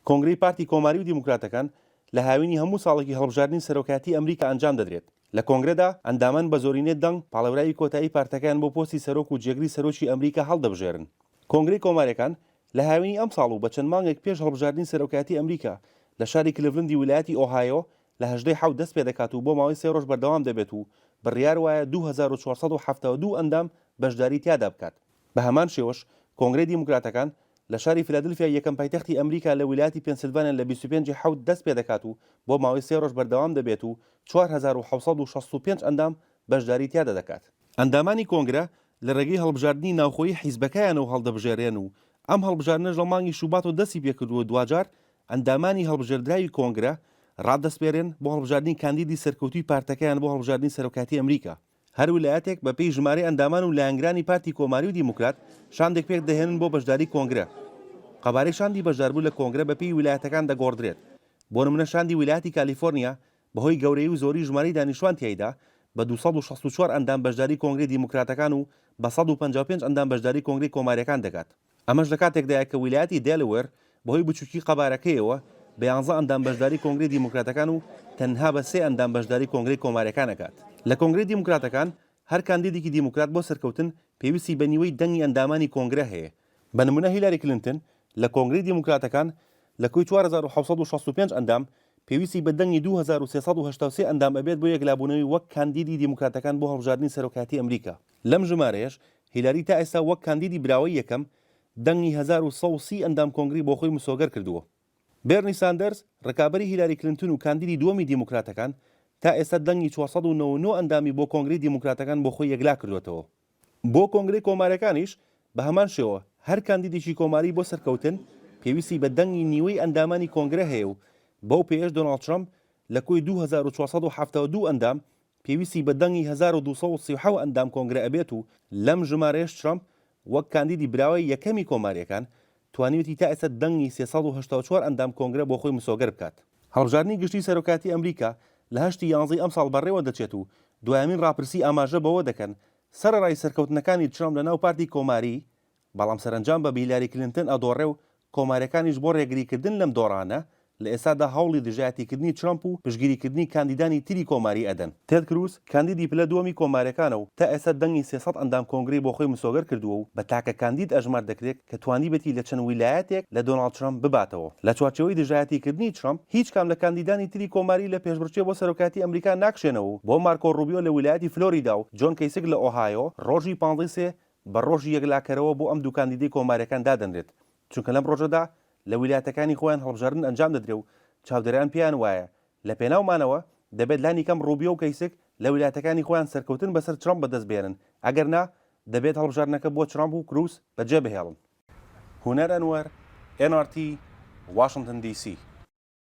کۆنگرەی پارتی کۆماری و دیموکراتەکان لە هاوینی هەموو ساڵێکی هەڵبژاردنی سەرۆکایەتی ئەمریکا ئەنجام دەدرێت. لە کۆنگرەدا ئەندامان بە زۆرینەی دەنگ پاڵێوراوی کۆتایی پارتەکەیان بۆ پۆستی سەرۆک و جێگری سەرۆکی ئەمریکا هەڵدەبژێرن. کۆنگرەی کۆمارییەکان لە هاوینی ئەمساڵ و بە چەند مانگێک پێش هەڵبژاردنی سەرۆکایەتی ئەمریکا لە شاری کلیڤلندی ویلایەتی ئۆهایۆ لە 18 ی حەوت دەست پێدەکات و بۆ ماوەی سێ ڕۆژ بەردەوام دەبێت و بڕیار وایە 2472 ئەندام بەشداری تیادا بکات. بە هەمان شێوەش کۆنگرەی دیموکراتەکان لە شاری فیلادلفیای یەکەم پایتەختی ئەمریکا لە ویلایەتی پێنسیلڤانیا لە 25 ی حەوت دەست پێدەکات و بۆ ماوەی سێ ڕۆژ بەردەوام دەبێت و 4765 ئەندام بەشداری تیادا دەکات. ئەندامانی کۆنگرە لە ڕێگەی هەڵبژاردنی ناوخۆیی حیزبەکەیانەوە هەڵدەبژێرێن و ئەم هەڵبژاردنەش لە مانگی شوباتەوە دەستی پێکردووە دواجار ئەندامانی هەڵبژێردراوی کۆنگرە ڕادەسپێرێن بۆ هەڵبژاردنی کاندیدی سەرکەوتووی پارتەکەیان بۆ هەڵبژاردنی سەرۆکایەتی ئەمریکا. هەر ولایەتێک بە پێی ژمارەی ئەندامان و لایەنگرانی پارتی کۆماری و دیموکرات شاندێک پێک دەهێنن بۆ بەشداری کۆنگرە. قەبارەی شاندی بەشداربوو لە کۆنگرە بە پێی ولایەتەکان دەگۆڕدرێت. بۆ نمونە شاندی ولایەتی کالیفۆرنیا بەهۆی گەورەیی و زۆری ژمارەی دانیشتوان تیایدا بە 264 ئەندام بەشداری کۆنگرەی دیموکراتەکان و بە 155 ئەندام بەشداری کۆنگرەی کۆمارییەکان دەکات. ئەمەش لە کاتێکدایە کە ویلایەتی دێلوێر بەهۆی بچووکی قەبارەکەیەوە بە یانزە ئەندام بەشداری کۆنگرەی دیموکراتەکان و تەنها بە سێ ئەندام بەشداری کۆنگرەی کۆمارییەکان ئەکات. لە کۆنگرەی دیموکراتەکان هەر کاندیدێکی دیموکرات بۆ سەرکەوتن پێویستی بە نیوەی دەنگی ئەندامانی کۆنگرە هەیە. بە نمونە هیلاری کلینتن لە کۆنگرەی دیموکراتەکان لە کۆی 4765 ئەندام پێویستی بە دەنگی 2383 ئەندام ئەبێت بۆ یەکلابوونەوەی وەک کاندیدی دیموکراتەکان بۆ هەڵبژاردنی سەرۆکایەتی ئەمریکا. لەم ژمارەیەش هیلاری تا ئێستا وەک کاندیدی براوەی یەکەم، دەنگی 1130 ئەندام کۆنگرەی بۆ خۆی مسۆگەر کردووە. بێرنی ساندەرز، ڕکابەری هیلاری کلینتن و کاندیدی دووەمی دیموکراتەکان، تا ئێستا دەنگی 499 ئەندامی بۆ کۆنگرەی دیموکراتەکان بۆ خۆی یەکلا کردووەتەوە. بۆ کۆنگرەی کۆمارییەکانیش بە هەمان شێوە، هەر کاندیدێکی کۆماری بۆ سەرکەوتن پێویستی بە دەنگی نیوەی ئەندامانی کۆنگرە هەیە و بەو پێیەش دۆناڵد ترەمپ لە کۆی 2472 ئەندام پێویستی بە دەنگی 1237 ئەندام کۆنگرە ئەبێت و لەم ژمارەیەش ترەمپ وەک کاندیدی براوەی یەکەمی کۆمارییەکان توانیویەتی تا ئێستا دەنگی 384 ئەندام کۆنگرە بۆ خۆی مسۆگەر بکات. هەڵبژاردنی گشتی سەرۆکایەتی ئەمریکا لە هەشتی یانزەی ئەمساڵ بەڕێوە دەچێت و دوایەمین ڕاپرسی ئاماژە بەوە دەکەن سەرەڕای سەرکەوتنەکانی ترەمپ لەناو پارتی کۆماری بەڵام سەرەنجام بە هیلاری کلینتن ئەدۆڕێ و کۆماریەکانیش بۆ ڕێگریکردن لەم دۆڕانە لە ئێستادا هەوڵی دژایەتیکردنی ترەمپ و پشتگیریکردنی کاندیدانی تری کۆماری ئەدەن. تێد کروز کاندیدی پلە دووەمی کۆماریەکانە و تا ئێستا دەنگی 300 ئەندام کۆنگرەی بۆ خۆی مسۆگەر کردووە و بە تاکە کاندید ئەژمار دەکرێت کە توانیبێتی لە چەند ویلایەتێک لە دۆناڵد ترەمپ بباتەوە. لە چوارچێوەی دژایەتیکردنی ترەمپ، هیچ کام لە کاندیدانی تری کۆماری لە پێشبڕکێ بۆ سەرۆکایەتی ئەمریکا ناکشێنەوە و بۆ مارکۆ ڕوبیۆ لە ویلایەتی فلۆریدا و جۆن کەیسک لە ئۆهایۆ ڕۆژی پانزەی سێ بە ڕۆژی یەکلاکەرەوە بۆ ئەم دوو کاندیدەی کۆمارییەکان دادەنرێت، چونکە لەم ڕۆژەدا لە ویلایەتەکانی خۆیان هەڵبژاردن ئەنجام دەدرێ و چاودێران پێیان وایە لە پێناو مانەوە دەبێت لانیکەم ڕوبیۆ و کەیسک لە ویلایەتەکانی خۆیان سەرکەوتن بەسەر ترەمپ بەدەست بهێنن، ئەگەرنا دەبێت هەڵبژاردنەکە بۆ ترەمپ و کروز بەجێبهێڵن. هونەر ئەنوەر، nrt، واشنتن دی سی.